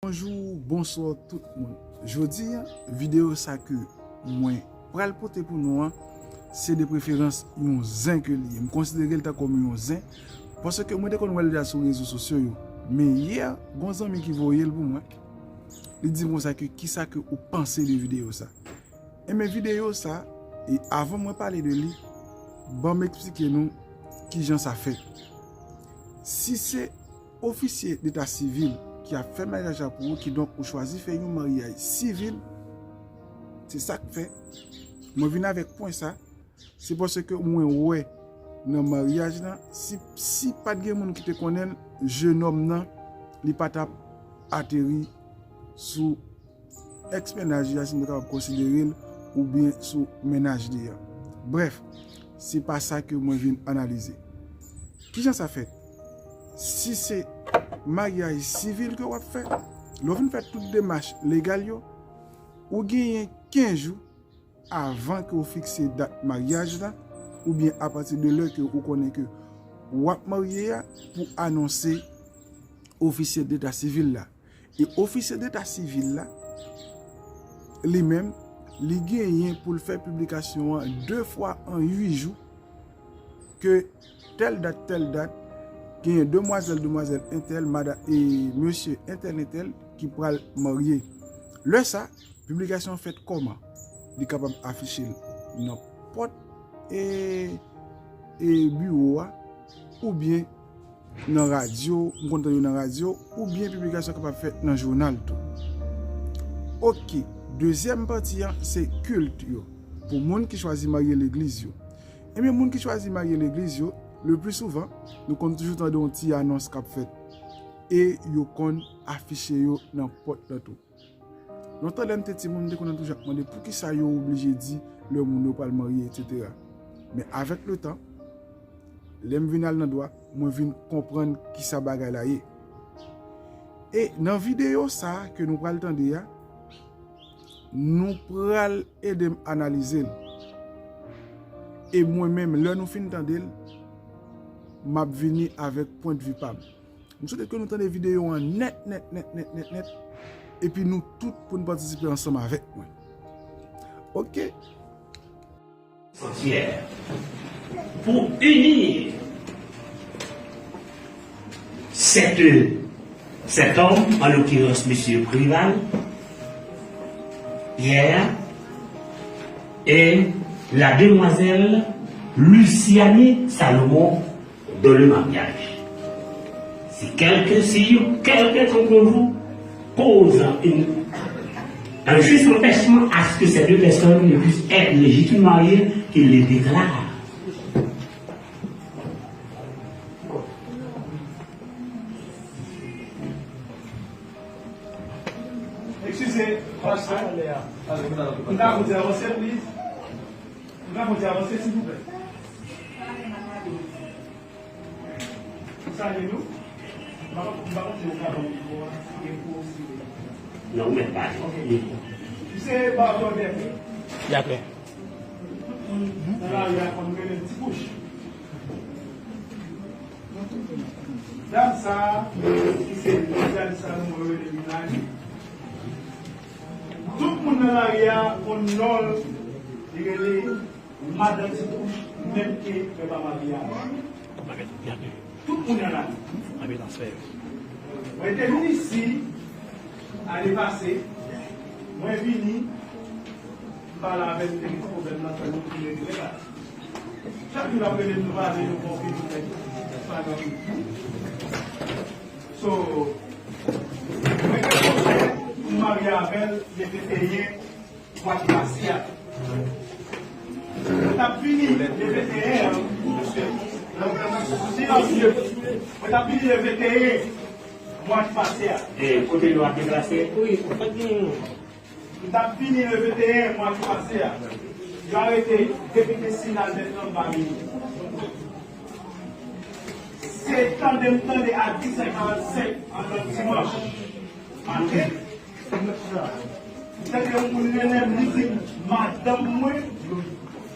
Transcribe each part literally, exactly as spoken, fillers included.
Bonjou, bonswa tout moun. Jodi a, videyo sa ke mwen pral pote pou nou an, se de preferans yon zen ke li ye. M konsidere l tankou yon zen, paske mwen te konn wè l deja sou rezo sosyo yo. Men yè, gon zanmi ki voye l pou mwen. Li di m konsa ke kisa ke ou panse de videyo sa. Enben, videyo sa, e avan mwen pale de li, ban m eksplike nou kijan sa fèt. Si se ofisye deta sivil ki ap fè maryaj la pou ou, kidonk ou chwazi fè yon maryaj sivil, se sa k fè mwen vin avèk pwen sa, se paske mwen wè nan maryaj lan, si, si pa t gen moun ki te konnen l, jenòm nan, li pa t ap ateri sou èks mennaj li a, si nou kapab konsidere l, oubyen sou mennaj li a. Brèf, se pa sa ke mwen vin analize. Kijan sa fèt? Si se maryaj sivil ke w ap fè, lè w fin fè tout demach legal yo, ou genyen kenz jou avan ke w fikse dat maryaj la, oubyen apati de lè ke ou konnen ke w ap marye a, pou anonse ofisye deta sivil la. E ofisye deta sivil la, li menm, li genyen pou l fè piblikasyon an de fwa an uit jou, ke tèl dat, tèl dat, genyen demwazèl, demwazèl entèl, mada-, e mesye entèl, entèl ki pral marye. Lè sa, piblikasyon an fèt kòman? Li kapab afiche l nan pòt e, e biwo a, oubyen nan radyo, m konn tande yo nan radyo, oubyen piblikasyon kapab fèt nan jounal tou. Oke, dezyèm pati an, se kilt yo, pou moun ki chwazi marye legliz yo. Ebyen, moun ki chwazi marye legliz yo, le pli souvan, nou konn toujou tande yon ti anons k ap fèt. E yo konn afiche yo nan pòt lan tou. Lontan, lè m te timoun, m te konn toujou ap mande poukisa yo oblije di lè moun yo pral marye, etsetera. Men avèk letan, lè m vin al nan dwa, mwen vin konprann kisa bagay la ye. E nan videyo sa a ke nou pral tande a, nou pral ede m analize l. E mwen menm, lè nou fin tande l, m ap vini avèk pwendvi pa m. M swete ke nou tande videyo an nèt, nèt, nèt, nèt, nèt, nèt. Epi nou tout pou n patisipe ansanm avèk mwen. Oke. Santyè. Pour unir cette, cet homme, en l'occurrence monsieur Préval, Pierre, et la demoiselle Lucianie Salomon, dans le mariage. Si quelque, si quelque d'entre vous cause une, un juste empêchement à ce que ces deux personnes ne puissent être légitimement mariées, qu'il les déclare. Excusez, pasteur. Nous avons avancé, please. Nous avons avancé, s'il vous plaît. Ou salye nou? M pa, m pa konn si ou ka ban m mikwo a, si gen pou ou si. Non, ou mèt pale. Ok. Misye Bartolomé. Dakò. Tout moun nan lari a konn rele l Ti Bouch. Dam sa a, ki se Liliane Salomon yo rele Lilani. Tout moun nan lari a konn non l, li rele Madan Ti Bouch, menm ke mwen pa marye avè l. Tout moun nan lari. Mwen te vin isi, ane pase, mwen vini, m pale avè l, m te gen ti pwoblèm nan fè nou vin regle la. Chak jou l ap rele m, nou pale, nou konfime, nou fè sa nan vin. So, mwen te konsèy pou m marye avè l, le venteyen mwa ki pase a. Mwen t ap vini le venteyen an, mwen t ap vini le venteyen mwa ki pase a. E kote nou ap deplase? Wi, ou fèk gen yon. M t ap vini le venteyen mwa ki pase a. Yo arete depite Sinal Bèt Lanm pa vini. Se tande m tande a dis è karannsenk an nan dimanch maten, m tande yon moun rele m, li di m, madanm mwen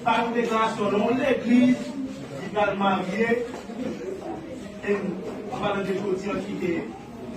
pa yon deklarasyon nan yon legliz, li pral marye, e an palan de jodi an ki te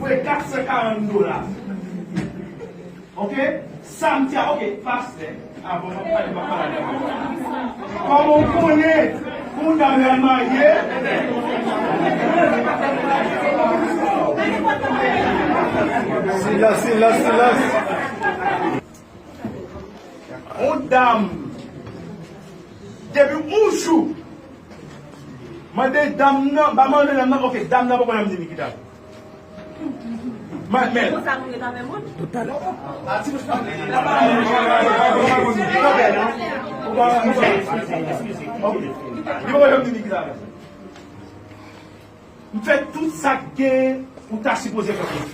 voye kat san karant dola. Oke? Sa m di a, oke, pastè, avan m ap pale, m ap pale avè w. Kòman w konnen pou w dam la marye? Silans, silans, silans. Yon dam, depi yon jou, mande dam nan, ba mande dam nan, oke, dam nan poko janm di Nikita. Men, men. Konsa nou ret avè moun. Tout talè. Li poko janm di Nikita. M fè tout sa k gen ou ta sipoze fè pou li.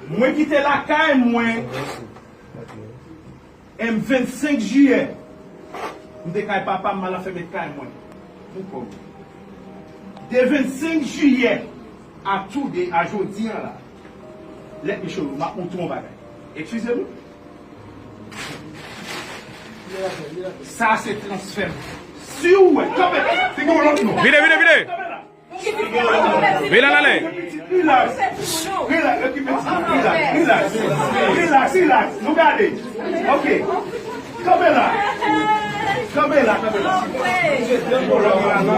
Mwen kite lakay mwen. M vennsenk jiyè, m te kay papa m, m al anfèmen kay mwen. Pou kòb. De vennsenk jiyè a today, a jodi a la. Let me show you, m ap montre w yon bagay. Eskize m. Sa se transfè m. Si w wè, kanpe, figi w lòt non. Vide, vide, vide. Kanpe la. Vide l ale. Relax. Relax, relax, relax. Relax, relax. Nou gade. Ok. Kanpe la. Kanpe la, kanpe la.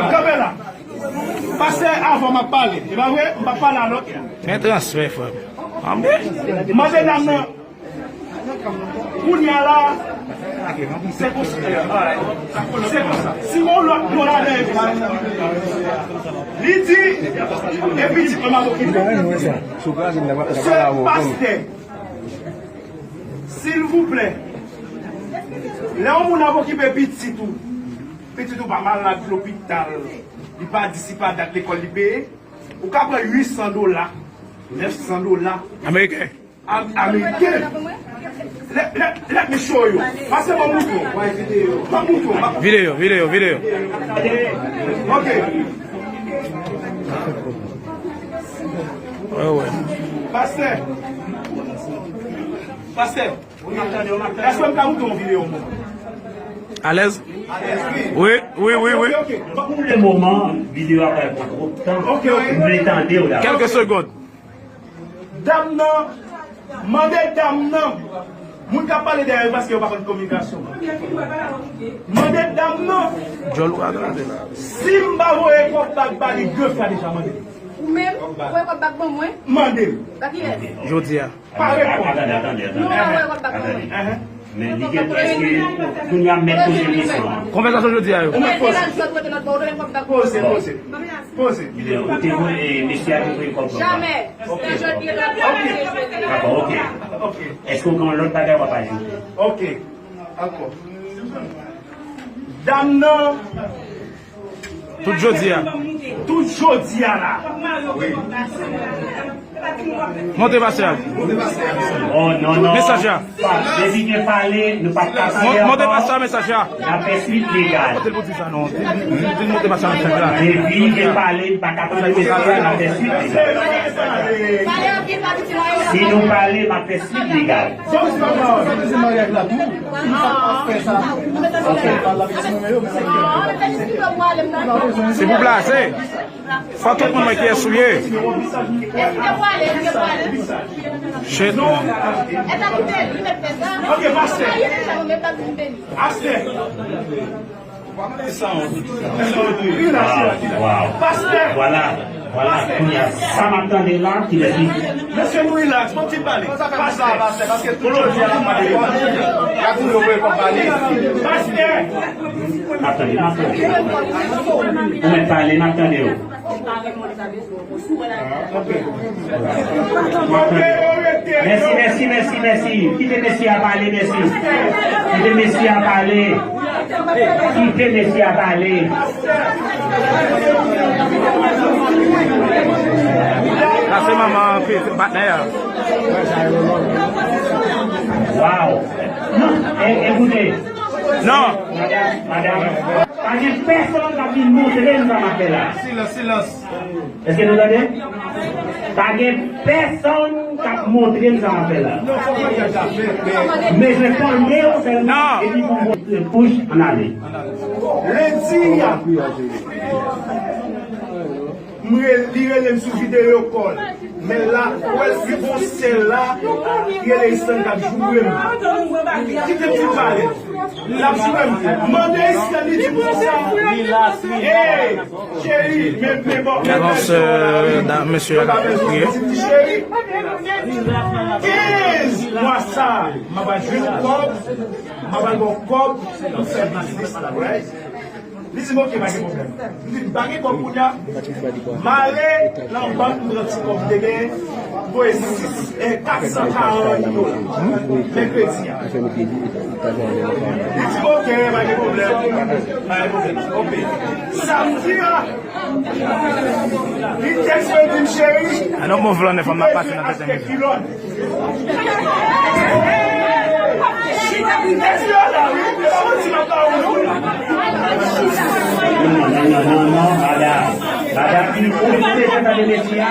Kanpe la. Pastè, avan m ap pale. E pa vre? M pa pale a lòt. Men transfè, frè m. Anben. Mande dam nan. Kounye a la, se konsa. Se konsa. Si yon lòt non ladan epi li di, e pitit mwen m ap okipe. Se pastè. Silvouplè. Lè yon moun ap okipe pitit ou, pitit ou pa malad lopital, li pa di si pa dat lekòl li peye, ou ka pran uit san dola, nèf san dola. Ameriken. Am-, Ameriken. Let, let, let me show you. Pase ban m mouton. Ban m mouton. Videyo, videyo, videyo. Ok. Wè, wè. Pastè. Pastè. Èske m ka mouton yon videyo, mwen? Alèz? Wi, wi, wi, wi. Ok, ok. Pou le moman, videyo a pral pran twòp tan. Ok, ok. M vle tande w dabò. Kèlke segond. Dam nan, mande dam nan. Moun k ap pale dèyè yo paske yo pa konn kominikasyon. Mande dam nan. Djòl ou a gade la. Si m pa voye kòb bag ba li de fwa deja, mande. Ou menm, ou voye kòb bag ban mwen? Mande l. Ba kiyès? Jodi a. Pa reponn. Atande, atande, atande. Nou pa voye kòb bag ban mwen. Atande. Men li gen, èske kounye a m mèt poze kesyon an? Konvèsasyon jodi a yo. Ou mèt poze. Poze, poze. Poze. Ou te voye, mesye a te voye kòb ban mwen? Jamè. Ok. Se jodi a. Ok. Dakò, ok. Ok. Èske w gen yon lòt bagay w ap ajoute? Ok. Ankò. Dam nan. Tout jodi a. Tout jodi a la. Wi. Monte pastè a. Oh non, non. Mesaj la. Depi gen pale, nou p ap ka pale ankò. Monte pastè a, mesaj la. N ap fè swit legal. Monte l pou di sa non. Di, di, di monte pastè a, mesaj la. Depi gen pale, nou pa ka tande mesaj la, n ap fè swit legal. Si nou pale, n ap fè swit legal. Se pou plase. Fò tout moun wè kiyès ou ye. Shit, man. Ok, pastè. Pastè. Wow, wow. Pastè. Vwala, vwala. Kounye a, sa m ap tande la, ki lè ki Mesye nou relax, bon ti pale. Pastè. Pastè. Pastè. N ap tande, n ap tande. Ou mèt pale, n ap tande w. Mèsi, mèsi, mèsi, mèsi. Kite mesye a pale, mèsi. Kite mesye a pale. Kite mesye a pale. Sa se manman patnè a. Wow. Non, e, ekoute. Non. Madanm, madanm. Pa gen pèsonn k ap vin montre m sa m ap fè la. Silans, silans. Èske nou tande? Pa gen pèsonn k ap montre m sa m ap fè la. Non, fò mwen tande. Men, men, men. Men je tande w sèlman, epi pou m montre pouch ann ale. Lendi a, m re-, li rele m sou videyo kòl. Men la, ou wè l pi bon sèl la, ki rele Istann k ap joure m. Kite m fin pale. L ap joure m. Mande Istann li di m konsa. Hey, cheri, men, men bon, men Lagans, mesye a k ap priye. Cheri, kenz mwa sa, m ap al jwenn kòb, m ap al ba w kòb pou fè biznis la, right? Li di m, "Ok, pa gen pwoblèm." M di, "M pa gen kòb kounye a." M ale nan bank, m pran ti kòb m te gen, m voye sis, e, kat san karant dola. Mèkredi a. Li di m, "Ok, pa gen pwoblèm." Pa gen pwoblèm. Ok. Samdi a, li tèks mwen, li di m, "Cheri." An nou bon vlonè fanm la pase nan tèt kilòt. Non, non, non, non, non, madanm. Madanm, si ou bezwen tande mesye a,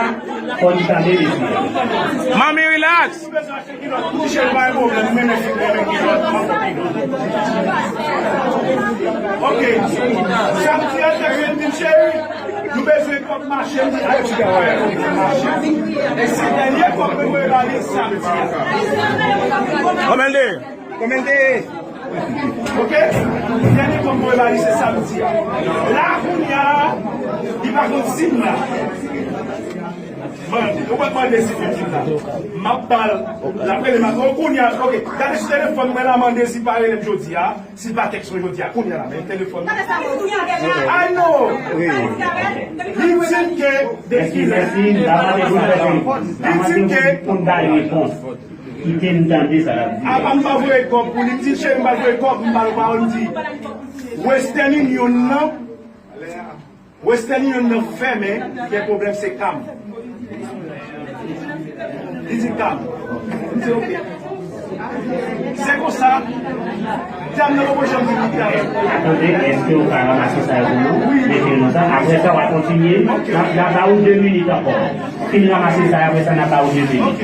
fò li tande mesye a. Manmi, relax. Ok. Samdi a, te vin di m, "Cheri, nou bezwen kòb mache." M di, "Ay, ti gawè, mache." E se dènye kòb mwen voye ba li samdi a. Kòmande. Kòmande. Ok? Dènye kòb mwen voye ba li se samdi a. La, kounye a, li pa konn si m la. Mande, ou pa mande si m la. M ap ba l. L ap rele m. O, kounye a, ok. Gade sou telefòn mwen la, mande si l pa rele m jodi a. Si l pa tèks mwen jodi a, kounye a la, men telefòn. I know. Li di m ke depi, li di m ke, kite m tande sa l ap di. Apa m pa voye kòb pou li, m di, "Cheri, m pa voye kòb, m pa voye kòb," m di, "Western Union nan, Western Union nan fèmen, gen pwoblèm, se Kam." Li di, "Kam." M di, "Ok." Se konsa, dam nan poko janm di li travay. Tande, èske w ka ranmase sa yo pou nou? Wi. Mete l nan sa. Apre sa, w a kontinye. N ap, n ap ba ou de minit ankò. Fin ranmase sa yo, apre sa, n ap ba ou de minit. Ok.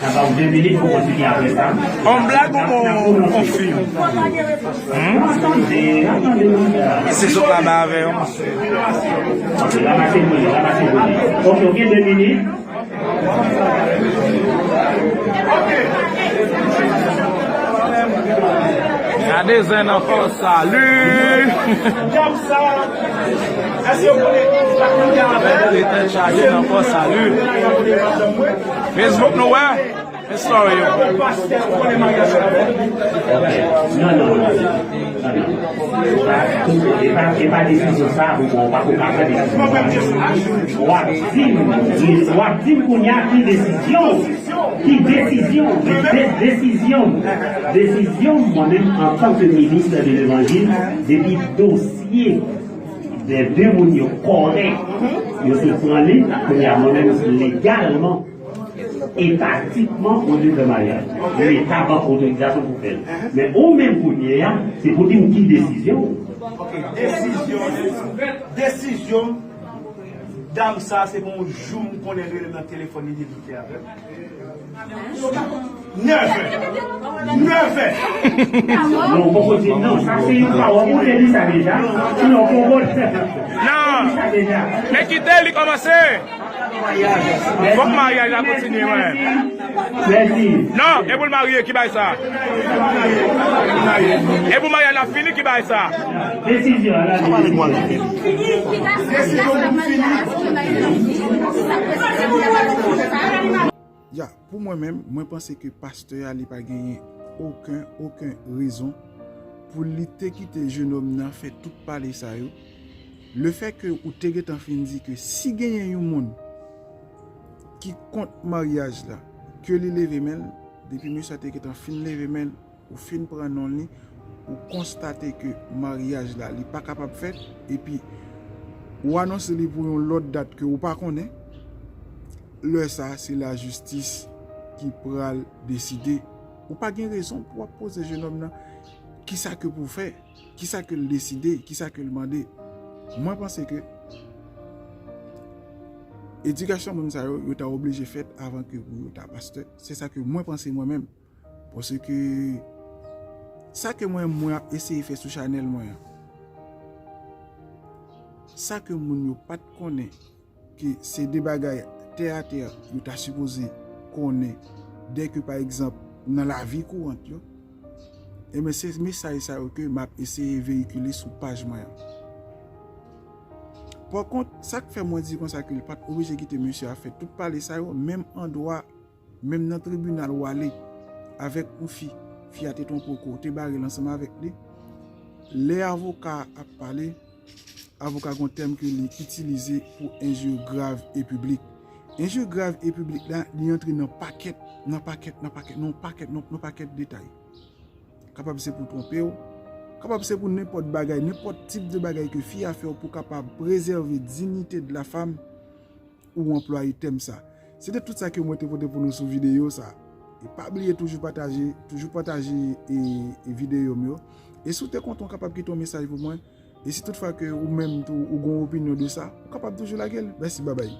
N ap ba ou de minit pou kontinye apre sa. On blag ou on, on fim? Hmm? Se sot la ba avè yo, mesye. Ok, ranmase pou li, ranmase pou li. Ok, ok, de minit. Gade zen nan fò sali. Tèt chaje nan fò sali. Facebook nou wè. Men story yo. Non, non, non. E pa, e pa, e pa desizyon sa pou mwen, ou pa pou ka pran desizyon sa. W ap di m, w ap di m kounye a ki desizyon, ki desizyon, de, de, desizyon, desizyon, mwen menm, antanke minis de levanjil, depi dosye de de moun yo kòrèk, Yo sot pran li, kounye a mwen menm legalman, etatikman, ou dwe fè maryaj. Leta ban otorizasyon pou fè l. Men ou menm kounye a, se pou di m ki desizyon ou. Ok, desizyon, desizyon, dam sa, se bon jou m konnen l rele m nan telefòn, li di l te avè m. Nèf è. Nèf è. Non, ou poko di non, sa se yon pawòl, ou te di sa deja. Non, ou poko di sa deja. Men kite li kòmanse. Fòk maryaj la kontinye, wè. Mèsi. Non, e pou l marye, ki bay sa? E pou maryaj la fini, ki bay sa? Desizyon, ala desizyon. Ya, pou mwen menm, mwen panse ke pastè a li pa genyen okenn, okenn rezon pou li te kite jenòm nan fè tout pale sa yo. Lefètke ou te gentan fin di ke si genyen yon moun ki kont maryaj la, ke li leve men l, depi mesye a te gentan fin leve men l, ou fin pran non li, ou konstate ke maryaj la, li pa kapab fèt, epi ou anonse li pou yon lòt dat ke ou pa konnen, lè sa a, se lajistis ki pral deside. Ou pa gen rezon pou w ap poze jenòm nan kisa ke pou fè, kisa ke l deside, kisa ke l mande. Mwen panse ke edikasyon moun sa yo, yo ta oblije fèt avan ke pou yo ta pastè. Se sa ke mwen panse mwen menm. Paske sa ke mwen, mwen ap eseye fè sou chanèl mwen an, sa ke moun yo pa t konnen, ke se de bagay tè a tè yo ta sipoze konnen, dè ke, pa egzanp, nan lavi kourant yo, ebyen, se mesaj sa yo ke m ap eseye veyikile sou paj mwen an. Pa kont, sa k fè mwen di konsa ke l pa t oblije kite mesye a fè tout pale sa yo, menm an dwa, menm nan tribinal ou ale avèk yon fi, fi a te twonpe w, ke w te bare l ansanm avèk li, lè avoka a ap pale, avoka gen yon tèm ke li itilize pou enji grav e piblik. Enji grav e piblik la, li antre nan pakèt, nan pakèt, nan pakèt, nan pakèt, nan, nan pakèt detay. Kapab se pou twonpe w, kapab se pou nenpòt bagay, nenpòt tip de bagay ke fi a fè w pou kapab prezève dignité de la femme, ou anplwaye tèm sa. Se te tout sa ke mwen te pote pou nou sou videyo sa. E pa bliye toujou pataje, toujou pataje e, e videyo m yo. E si w te kontan, w kapab kite yon mesaj pou mwen. E si toutfwa ke ou menm tou, ou gen yon opinyon de sa, ou kapab toujou lage l. Mèsi, babay.